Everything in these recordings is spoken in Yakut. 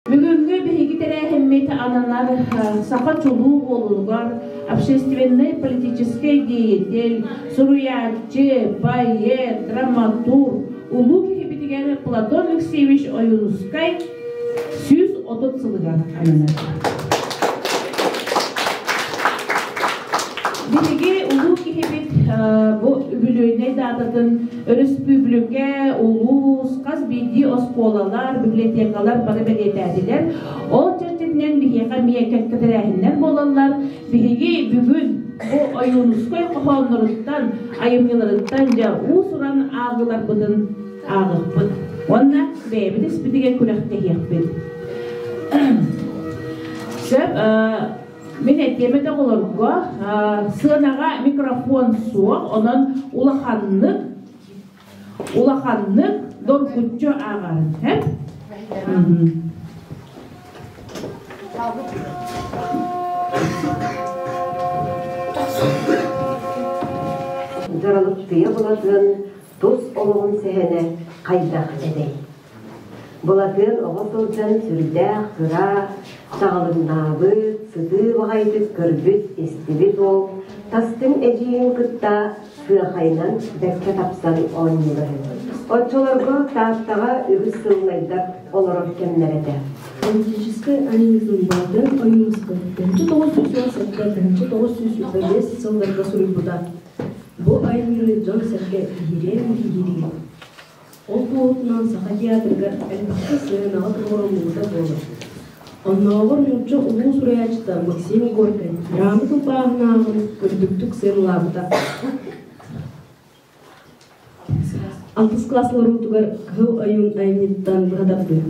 Бүгүҥҥү биһиги тэрээһиммит ананар саха чулуу уолугар общественнай политическай деятель, суруйааччы, поэт, драматург, улуу киһибитигэр Платон Алексеевич Ойуунускай 130 сылыгар ананар. Биһиги улуу киһибит бу үбүлүөйнэй даататын өрөспүүбүлүкэ, улуус, хас биирдии оскуолалар, библиотекалар бары бэлиэтээтилэр. Ол чэрчитинэн биһиэхэ эмиэ кэккэ тэрээһиннэр буолаллар. Биһиги бүгүн бу Ойуунускай хоһоонноруттан, айымньыларыттан дьэ уус-уран ааҕыыларбытын ааҕыахпыт уонна бэйэбит испитигэр күрэхтэһиэхпит. Сөп, мин этиэм этэ оҕолорго сыанаҕа микрофон суох, онон улаханнык улаханнык доргуччу ааҕарын, һэ? Дьаралыктыйа Былатыан тус олоҕун сэһэнэ хайдах этэй? Былатыан оҕо сылдьан сүрдээх кыра, саҕалыҥнаабыт, сытыы баҕайытык көрбүт-истибит уол тастыҥ эдьиийин кытта сыахайынан бэркэ тапсан оонньуура үһү. Оччолорго Тааттаҕа үгүс сыллайдар олорор кэмнэрэ этэ. Политическай анимизм Былатыан Ойуунускай 1917 1925 сылларга суруйбута. Бу айымньыны дьон-сэргэ биһириэн биһириир. Ол туоһутунан Саха театрыгар элбэхтэ сыанаҕа туруоруллубута буолар. Оннооҕор нуучча улуу суруйааччыта Максим Горькай драма тылбааһынааҕын үрдүктүк сыаналаабыта. Алтыс кылаас олоруутугар Кыһыл ойуун айымньыттан быһа тардыы.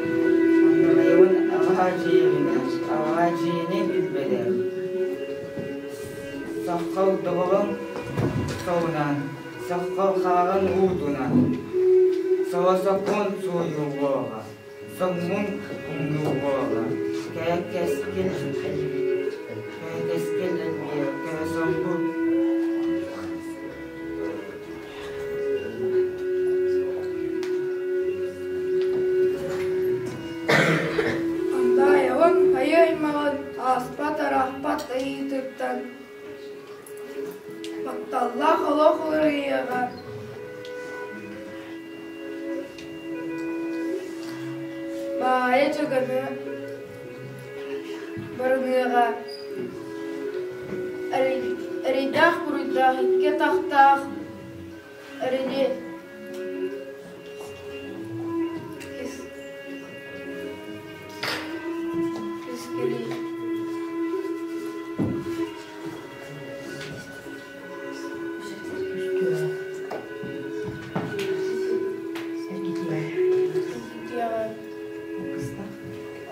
Аннылайбын аҕа дьиэбин, аҕа дьиэни билбэтим. Саххал доҕорун соҕунан, саххал хаарын уутунан, солосокун суойуллуоҕа. Соҥмун умнуугуоҕа, кэккэскил кэккэскил элбиэ, кэһэ-соҥкун Андаайабын айыы аймаҕын ааспат-араахпат айыытыттан Батталлаах олох уларыйыаҕа Баайа дьаганы барыныаҕа Эрэйдээх-буруйдаах икки атахтаах эрэли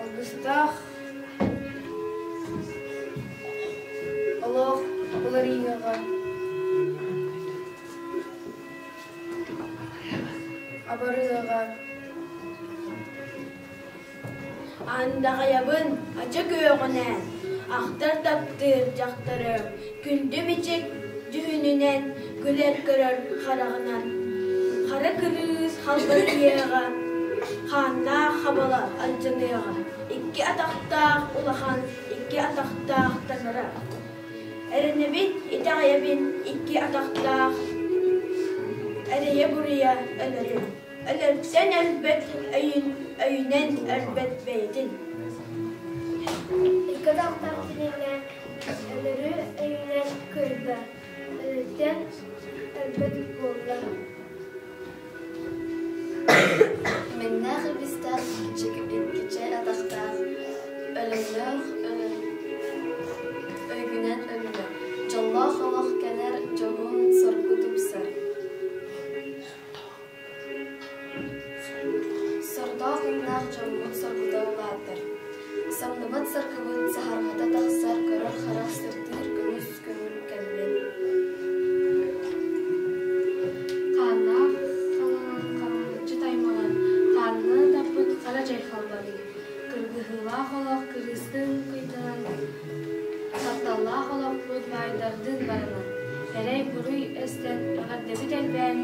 Алгыстаах олох уларыйыаҕа Абарыаҕа Андаҕайабын ача күөҕүнэн, ахтар таптыыр дьахтарым, күндү мичик дьүһүнүнэн, күлэр көрөр хараҕынан. Хара кырыыс халбарыйыаҕа, хааннаах хабала алдьаныаҕа, икки атахтаах улахан, икки атахтаах таҥара. Эрэнэбин, итэҕэйэбин икки атахтаах эрэйэ-буруйа өлөрүм. Өлөрсөн өлбөт өйүн, өйүнэн өлбөт бэйэтин. Икки атахтаах кинигэ өлөрү өйүнэн кыайда, өлөртөн өлбөт буолла. Имэннээх илбистээх иккичэ атахтаах, өлөннөөх өйгүнэн өллө, дьоллоох олох кэлэр. Эрэй-буруй эстэн, эҕэрдэбит элбээн,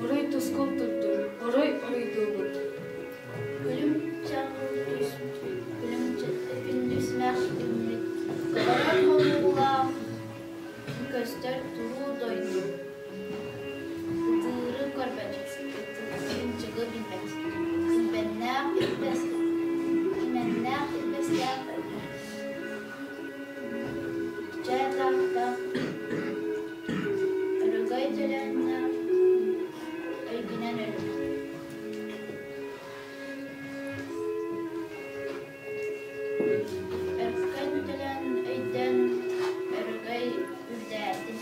уруй-тускул турдун, уруй уруйдуубут! Күлүм чаҕыл түспүт, күлүм күндү симэх үүммүт, көҕөрөр хонуулаах көстөр туруу дойду Ытыыры көрбөт, ынчыгы билбэт, имбэннээх илбэс, имэннээх илбэстээх Чэ таахтах, өрөгөй төлөөннөөх, өйгүнэн өлөр. Өркөн төлөөн өйдөөн, өрөгөй үрдээтин.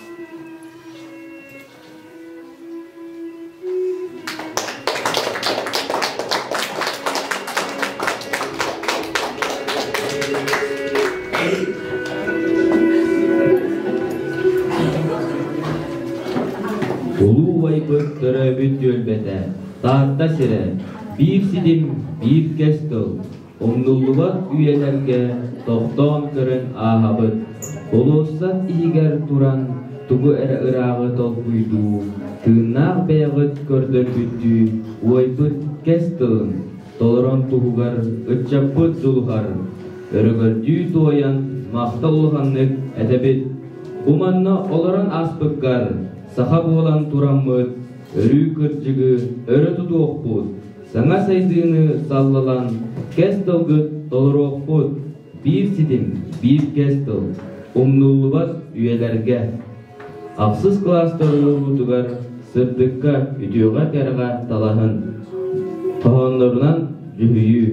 Улуу убайбыт төрөөбүт түөлбэтэ, Таатта сирэ, биир ситим, биир кэс тыл, Умнуллубат үйэлэргэ тохтоон көрөн ааһабыт, болуоссат иһигэр туран тугу эрэ ырааҕы толкуйдуу, тыыннаах бэйэҕит көрдөрбүттүү уойбут кэс тылын толорон туһугар ыччаппыт дьулуһар, өрөгөрдүү туойан махтал улаханнык этэбит. Бу манна олорон ааспыккар саха буолан тураммыт өрүү кырдьыгы өрө тутуохпут, Саҥа сайдыыны саллалан, кэс тылгыт толоруохпут, биир ситим, биир кэс тыл, умнуллубат үйэлэргэ. Ахсыс кылаас толоруубутугар сырдыкка, үтүөҕэ-кэрэҕэ талаһын. Хоһооннорунан дьүһүйүү.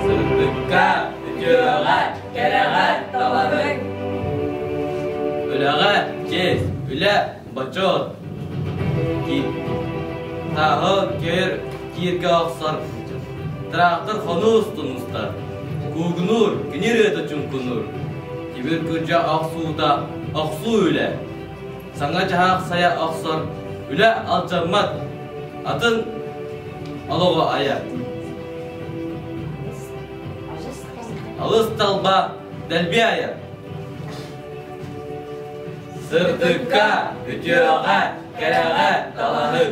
Сырдыкка, үтүөҕэ, кэрэҕэ талаһыҥ! Үлэҕэ чиэс, үлэ бочуот! Тааһы көр кииргэ охсор Трактор хонуу устун устар, куугунуур, кини ырыата чуҥкунуур. Тимир күрдьэ охсуута охсуу үлэ. Саҥа дьаһаах сайа охсор үлэ алдьаммат, атын олоҕу айар. Алыс талба дэлби айар. Сырдыкка, үтүөҕэ, кэрэҕэ талаһыҥ.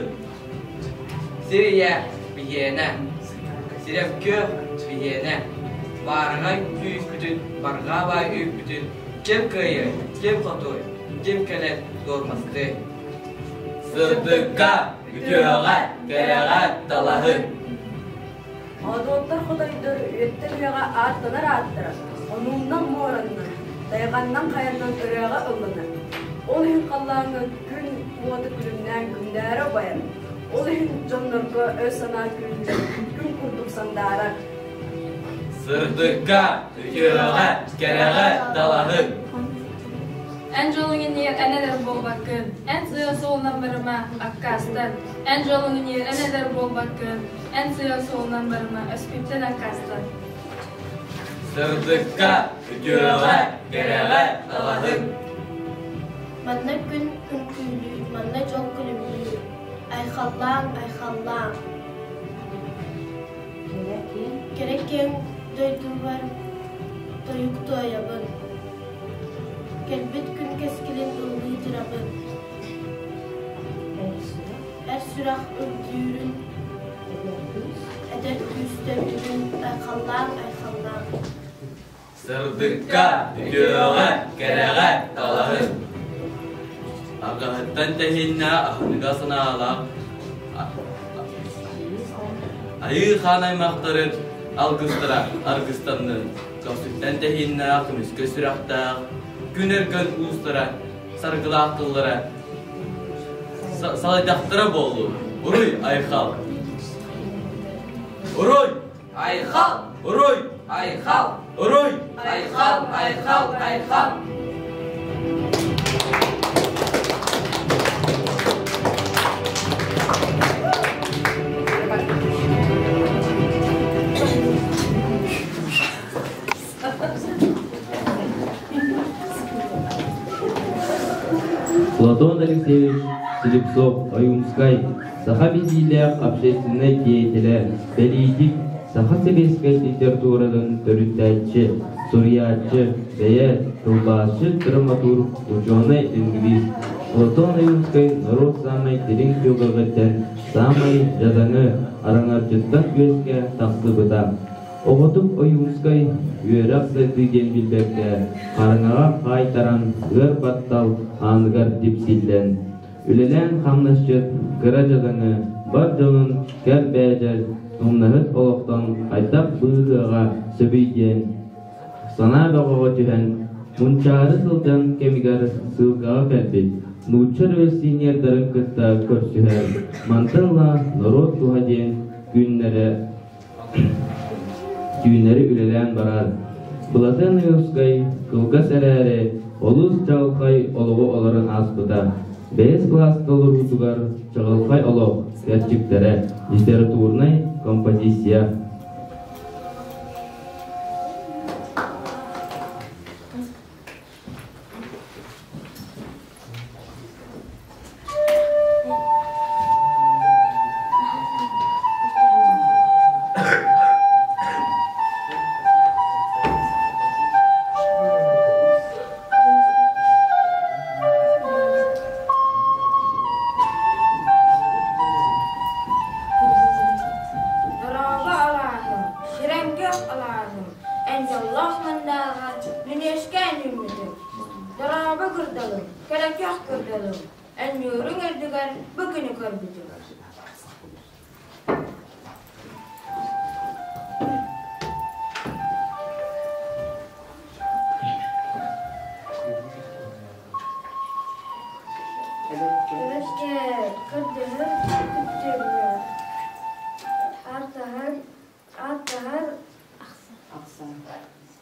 Сир ийэ биһиэнэ, сирэм күөх биһиэнэ, баараҕай күүспүтүн, барҕаа баай үүппүтүн ким кыайыай, ким хотуой, ким кэлэн туормастыай? Сырдыкка, үтүөҕэ, кэрэҕэ талаһыҥ! Одуоттар хотойдор үөттэр үөҕэ ааттанар ааттара, онууннан муораннан, тайҕаннан хайаннан ырыаҕа ылланар. Ол иһин халлааҥҥа күн уота күлүмнээн күндээрэ убайар. Ол иһин дьоннорго өй-санаа күүһүнэн күн курдук сандаарар. Сырдыкка, үтүөҕэ, кэрэҕэ талаһыҥ! Эн дьолуҥ иннигэр эн эдэр буолбаккын, эн сыа суолунан барыма, аккаастан. Эн дьолуҥ иннигэр эн эдэр буолбаккын, Эн сыа суолунан барыма, өспүттэн аккаастан. Сырдыкка, үтүөҕэ, кэрэҕэ талаһыҥ. Манна күн үҥкүүлүүр, манна дьол күлүмнүүр. Айхаллааҥ, айхаллааҥ. Кэрэ киэҥ дойдубар тойук туойабын. Кэлбит күн кэскилин ыллыы турабын. Эр сүрэх үрдүүрүн, эдэр күүс төрдүрүн айхаллааҥ, айхаллааҥ. Сырдыкка, үтүөҕэ, кэрэҕэ талаһын. Арҕаһыттан тэһииннээх аһыныгас санаалаах Айыы хаан аймахтарын алгыстара аргыстаннын, көхсүттэн тэһииннээх көмүскэ сүрэхтээх, күн өргөн уустара саргылаах тыллара салайдахтара буоллун. Уруй айхал! Уруй! Айхал! Уруй! Айхал! Уруй! Айхал! Айхал! Айхал! Платон Алексеевич Слепцов, Ойуунскай, саха биллиилээх общественнай деятелэ, бэлиитик, саха сэбиэскэй литературатын төрүттээччи, суруйааччы, бэйээт, тылбаасчыт, драматург, учуонай-лингвист. Платон Ойуунскай норуот саамай дириҥ түгэҕиттэн саамай дьадаҥы араҥаччыттан үөскээн тахсыбыта. Оҕотук Ойуунскай үөрэх сайдыы диэн билбэккэ, хараҥаҕа хаайтаран ыар баттал ааныгар дипсиллэн, үлэлээн хамнасчыт кыра дьадаҥы бар дьонун кэр-бээдьэл умнаһыт олохтон хайдах быыһыаҕа сөбүй диэн санаа бөҕөҕө түһэн, мунчаары сылдьан кэмигэр сыылкаҕа кэлбит нуучча революционердарын кытта көрсүһэр, мантан ыла норуот туһа диэн күннэрэ Түүннэри үлэлээн барар. Былатыан Ойуунскай кылгас эрээри, олус чаҕылхай олоҕу олорон ааспыта. Бэһис кылааска олоруутугар чаҕылхай олох кэрчиктэрэ, литературнай композиция. Дорообо алааһым, сирэҥкэх алааһым, эн дьоллоох мындааҕа мүнүөскээн үүммүтүм. Дорообо кырдалым, кэрэкэх кырдалым, өнньүөрүҥ үрдүгэр бу күнү көрбүтүм. Өрөскө көрдөһөр күттүөҥҥэ артаһар артаһар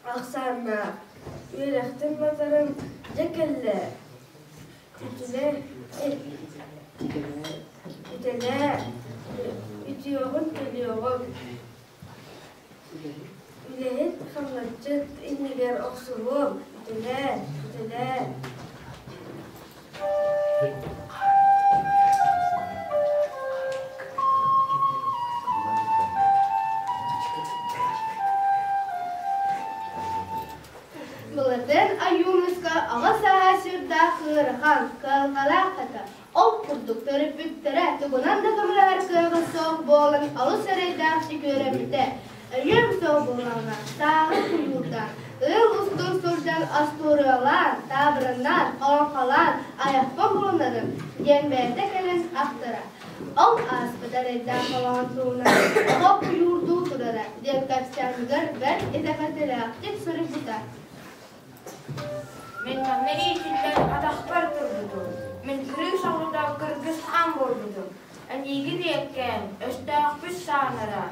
Ахсааннаах үөрэхтэн батаран дьэ кэллэ, үтэлээ, үтүөҕүн төлүөҕүм, үлэһит хамначчыт иннигэр охсуһуом, үтэлээ, үтэлээ. Былатын Ойуунуска аҕа сааһа сүрдээх ыарахан, кыһалҕалаах этэ. Ол курдук төрөппүттэрэ тугунан да көмөлөһөр кыаҕа суох буолан олус эрэйдээхтик үөрэммитэ. Өйүөм суох буоллаҕына, сааһын куйуурдаан, ыал устун сылдьан остуоруйалаан, таабырыннаан, олоҥхолоон айахпын булунарым диэн бэйэтэ кэлэн ахтара. Ол ааспыт эрэйдээх холоон туһунан оҕо куйуурдуу турара диэн кэпсээнигэр бэрт итэҕэтилээхтик суруйбута. Мин манна иитиллэн атахпар турбутум. Мин кырыыс оҕото кыргыс хаан буолбутум. Эйиигин иэккээн, өстөөхпүт саанара.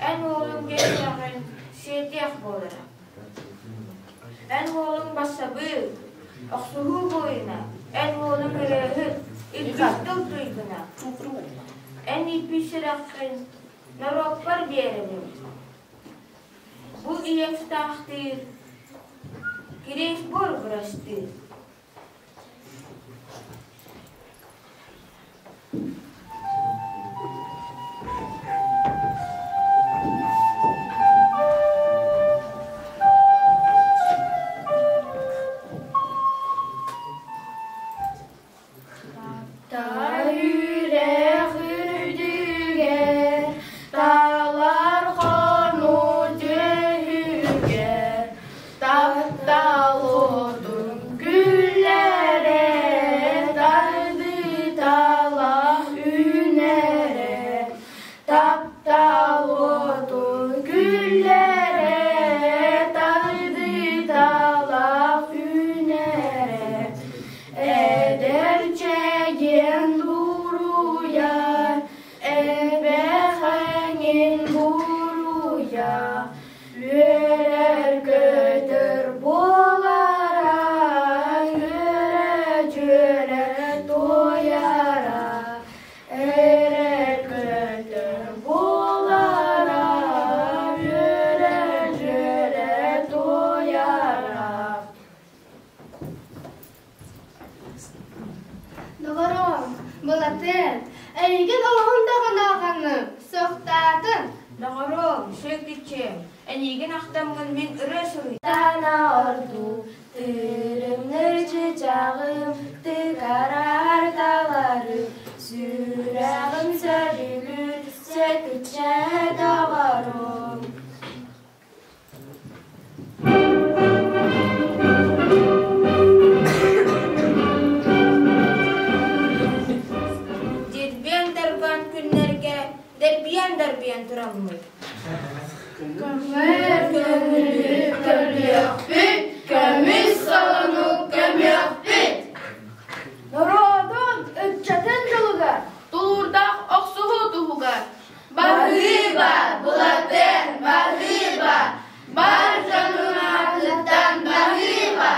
Эн уолуҥ диэтэҕин сиэтиэх буолара. Эн уолуҥ бассабыык, охсуһуу буойуна, эн уолуҥ ырыаһыт, илдьит тыл туйгуна. Эн ииппит сүрэххин норуоппар биэрэбин. Бу ийэм сытаахтыыр, кириэс буор бырастыы. Таһүрэх үрдүгэр, талар хонуу түһүгэр, таптал отун кү Сөкүччүөм, эйигин ахтаммын мин ырыа суруйдум. Тана ордуу, тырымныр чычаҕым, тыкарар таларым, сүрэҕим сөбүлүүр, сөкүччэ доҕорум. Дирбиэн дарбаан күннэргэ дэрбийэн-дарбыйан тураммыт. Көмөр көҥүлү көрүөхпүт, көмүс солону көмүөхпүт. Норуотун, ыччатын дьолугар, тулуурдаах охсуһуу туһугар. Баһыыба, Былатыан, баһыыба, бар дьонун аатыттан баһыыба!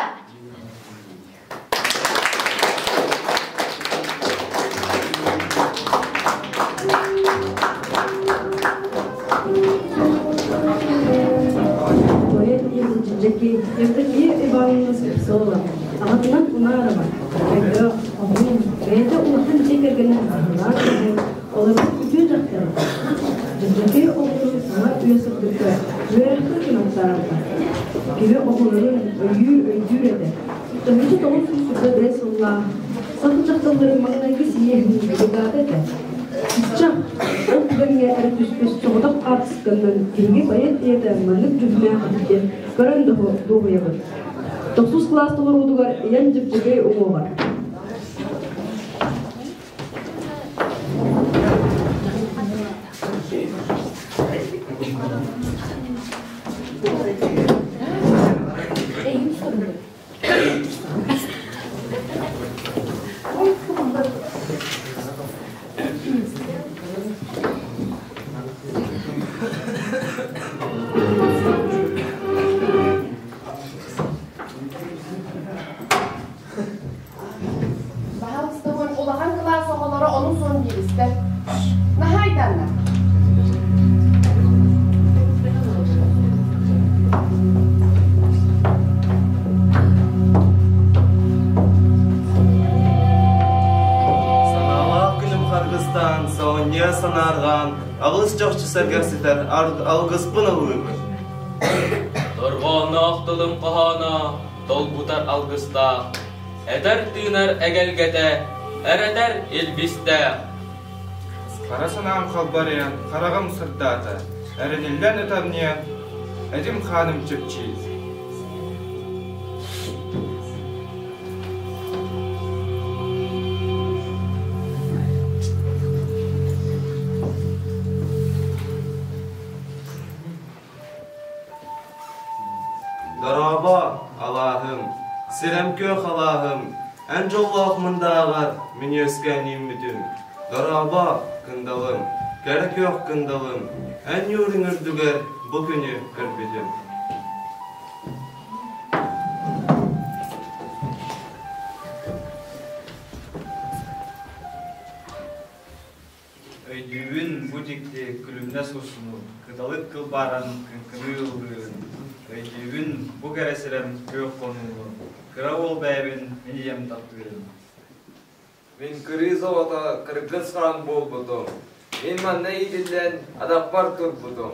Поэт Дьэккий Евдокия Ивановна Слепцова аҕатынан Унарова өйдөөх, хоһуун, бэйэтэ улахан дьиэ кэргэнин баһылаан иһэн олорбут үтүө дьахтара. Дьэккий оҕолорун саҥа үйэ сырдыкка үөрэххэ кынаттаараллар. Кини оҕолорун өйүүр өйдүүр этэ. Төһөнчө 925 сыллаах саха дьахталларын маҥнайгы сийиэһин делегата этэ. Сыччах, ол түгэҥҥэ эрэ түспүт соҕотох хаартысканан биһиги поэт ийэтэ маннык дьүһүннээх эбит диэн көрөн дуоһуйабыт. Тохсус кылаас толоруутугар ийэм дьэбдьэкэй уҥуоҕар. Баһаалыстабын улахан кылаас оҕолоро ону суон биэристэр. Наһаа айдааннар. Санаалаах күнүм харгыстаан, соонньуйа санаарҕаан, алыс чохчу сэргэхситэр алгыспын ыллыыбын. Дорҕоонноох тылым хоһооно долгутар алгыстаах, этэр-тыынар эгэлгэтэ, эрэтэр илбистээх. Хара санаам халбарыйан, хараҕым сырдаата, эрэниллэн ытамньыйан, этим-хааным чэпчиир. Дорообо, алааһым, сирэм күөх алааһым, эн дьоллоох мындааҕар мин үөскээн үүммүтүм. Дорообо, кындалым, кэрэ күөх кындалым, эн ньууруҥ үрдүгэр бу күнү көрбүтүм. Өйдүүбүн бу дьикти күлүмнэс урсуну, кыталык кылбааран кыҥкыныы ыллыырын. Өйдүүбүн бу кэрэ сирэм күөх хонууну, кыра уол бэйэбин мин ийэм таптыырын. Мин кырыыс оҕото кыргыс хаан буолбутум. Мин манна иитиллэн атахпар турбутум.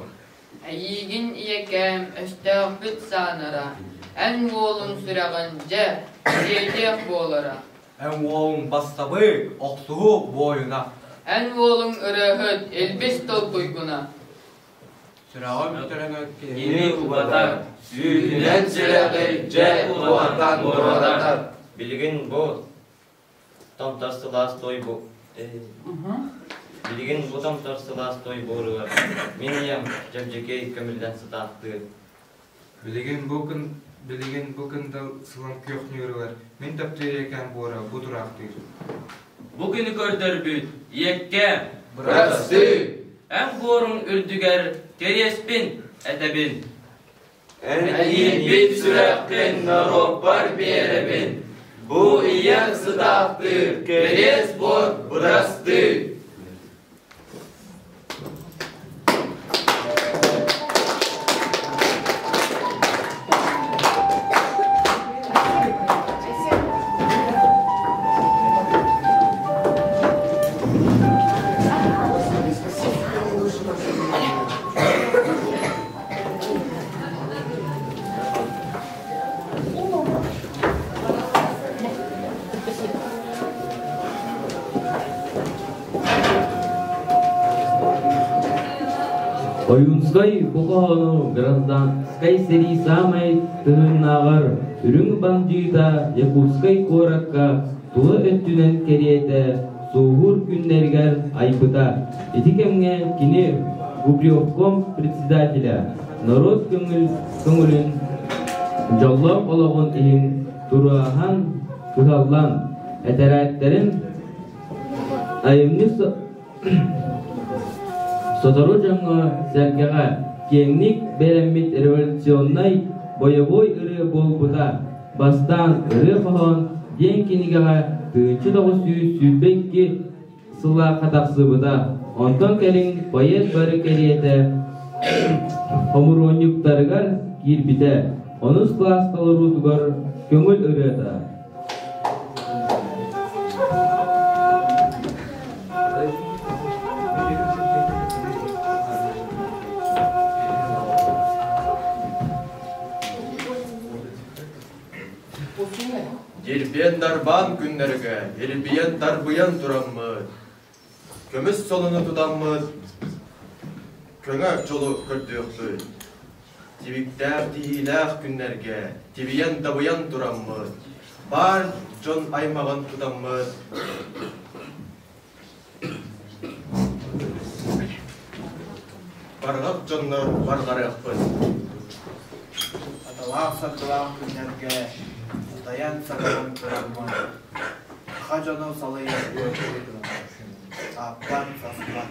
Эйиигин ийэкээм өстөөхпүт саанара, эн уолуҥ сүрэҕин дьэ, сиэтиэх буолара. Эн уолуҥ бассабыык, охсуһуу буойуна. Эн уолуҥ ырыаһыт, илбис толкуйгуна. Сүрэҕим бүтэрэн Кини убатар, Сүүһүнэн сүрэҕи дьэ уотан буруотар. Билигин бу томтор сылаас той бу Билигин бу томтор сылаас той буоругар мин ийэм Дьэбдьэкэй көмүллэн сытаахтыыр. Билигин бу күн билигин бу кындал сылам күөх ньуурыгар мин таптыыр ийэкээм буора бу тураахтыыр. Бу күнү көрдөрбүт ийэккээм, Бырастыы! Эн буоруҥ үрдүгэр кэриэспин этэбин. Эн иирбит сүрэххин норуоппар биэрэбин. Бу ийэм сытаахтыыр кэриэс буор бырастыы. Ойуунскай бу хоһоону гражданскай сэрии саамай тыһыыннааҕар үрүҥ бандьыыта Якутскай куоракка тула өттүнэн кэриэтэ суоһуур күннэригэр айбыта. Ити кэмҥэ кини Губревком председателя, норуот көҥүл көҥүлүн дьоллоох олоҕун иһин туруоһан кыһаллан, этэрээттэрин айымньы Сотору дьоҥҥо-сэргэҕэ киэҥник бэлэммит революционнай бойобуой ырыа буолбута. Бастаан ырыа-хоһоон диэн кинигэҕэ 1922 сыллаахха тахсыбыта. Онтон кэлин поэт бары кэриэтэ хомуруонньуктарыгар киирбитэ. Онус кылаас толоруутугар көҥүл ырыата. Дирбиэн дарбаан күннэргэ илбийэн тарбыйан тураммыт, көмүс солону тутаммыт, көҥө дьолу көрдүөхпүт. Тибиктээх тиһиилээх күннэргэ тибийэн-табыйан тураммыт, баар дьон аймаҕын тутаммыт, барҕах дьоннор барҕарыахпыт. Аталаах-саргылаах күннэргэ утайан-сатанан тураммыт, саха дьону салайарбыт, сааппат, саспат.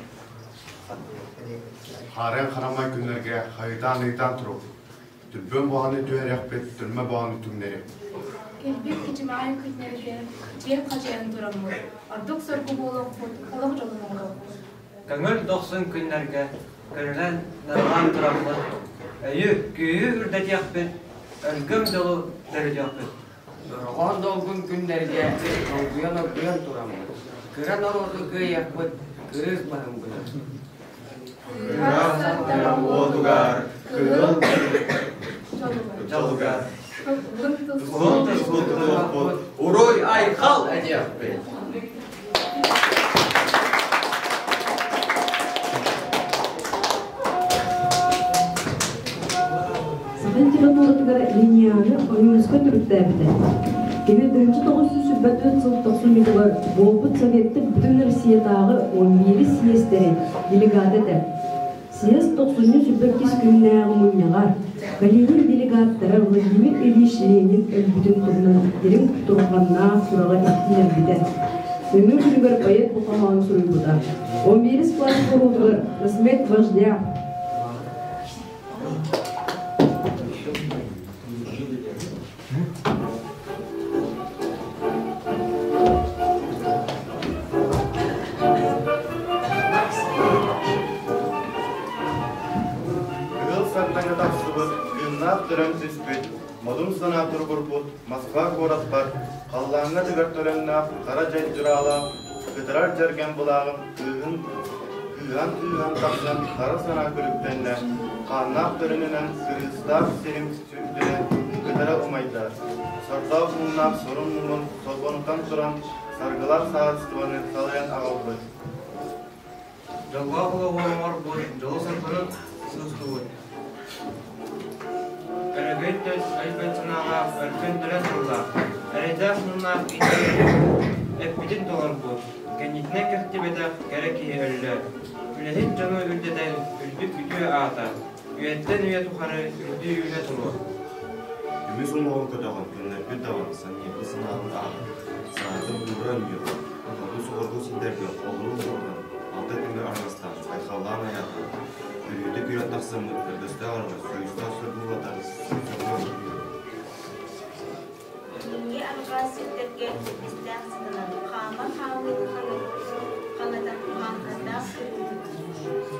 Хаарыан харамай күннэргэ хайытаан-ыйытаан туруохпут. Түрбүөн баҕаны түһэриэхпит, түрмэ баҕаны түҥнэриэхпит. Кэлбит кичимаай күннэргэ кичиэн-хачайан тураммыт, ордук соргу буолуохпут, олох дьолун оҥоруохпут. Көҥүл дохсун күннэргэ көрүлэн нарылаан тураммыт, өйү, күүһү үрдэтиэхпит, өлгөм дьолу төрүтүөхпүт. Дорҕоон долгун күннэргэ долгуйан-оргуйан тураммыт, кыра норуоту кыайыахпыт, кырыыс баһымбыт. Кыра сандара уотугар, кыһыл дьолугар, уһун тускул тутуохпут, уруй-айхал этиэхпит. Саха литературатыгар линияны Ойуунускай төрүттээбитэ. Кини 1924 сыл тохсунньутугар буолбут Советтар Бүтүн Россиятааҕы 11 съездэри делегата этэ. Съезд тохсунньу 22 күннээҕи мунньаҕар Калинин делегаттара Владимир Ильич Ленин өлбүтүн туһунан дириҥ кутурҕаннаах сураҕы иһитиннэрбитэ. Нөҥүө күнүгэр поэт бу хоһоон суруйбута. 11 класс буолуутугар На смерть вождя Кыһыл сардаҥа тахсыбыт, кыымнаах төрөн түспүт, модун санаа туругурбут Москва куораппар халлааҥҥа тыгар төлөннөөх хара дьай дьураалаах кытарар дьэргэн былааҕым кыыһын кыыһан-кыыһан тахсан хара санаа күлүктэннэ, хааннаах төрүнүнэн кырыыстаах сирим сүрдүнэн кытара умайда. Сордоох муҥнаах сорун муҥун солбонутан туран саргылаах саарыстыбаны салайан аҕалбыт. Дьоллоох олоҕу оҥорбут, дьолу-соргуну сыстыбыт. Өрөгөй төс өлбөт санаалаах, өркөн төлөн тыллаах, эрэйдээх муннаах эппитин толорбут, кэннитинэн кэхтибэтэх кэрэ киһи өллө. Үлэһит дьону үрдэтэн үрдүк үтүө аата, үйэттэн үйэ тухары үрдүү үүнэ туруо. Көмүс уҥуоҕун көтөҕөн, көннөрбүт даҕаны, санньыарбыт санаатын ааһан, санаатын уура өнньүөҕэ, хоту-соҕуруу сирдэргэ олоруу буолан, алта күҥҥэ аргыстаан, айхаллаан айаатаан, өрүүтэ күрэн тахсаммыт өргөстөөх арҕас, союзтаах соргуулатар соргу Илиҥҥи арҕаа сирдэргэ илбистээх сытынан, хаамар хаамыыны хаҥатан хааннардаах сырыытынан,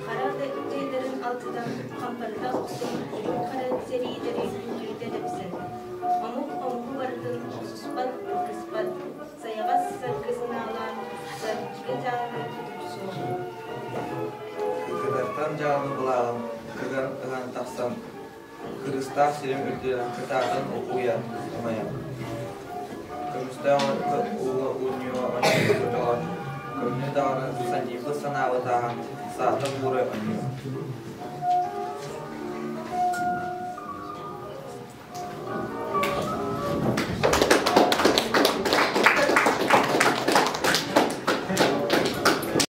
хара дьайдарын алдьатан хампарыта охсон үрүҥ хара сэриилэри үнтүрүтэ тэпсэн, омук омугу барытын охсуспат, кыспат, сайаҕас саргы санаалаах саргы дьаалы тутурсуох. Кытартан дьаалы былааҕын кыган ыһан тахсан Кырыыстаах сирим үрдүнэн кытаатан уйан умайан, көмүстээх ууга уунньуо онньуу көтөҕөн, көмнү даҕаны санньыйбыт санаабыт ааһан, саата буура онньуу.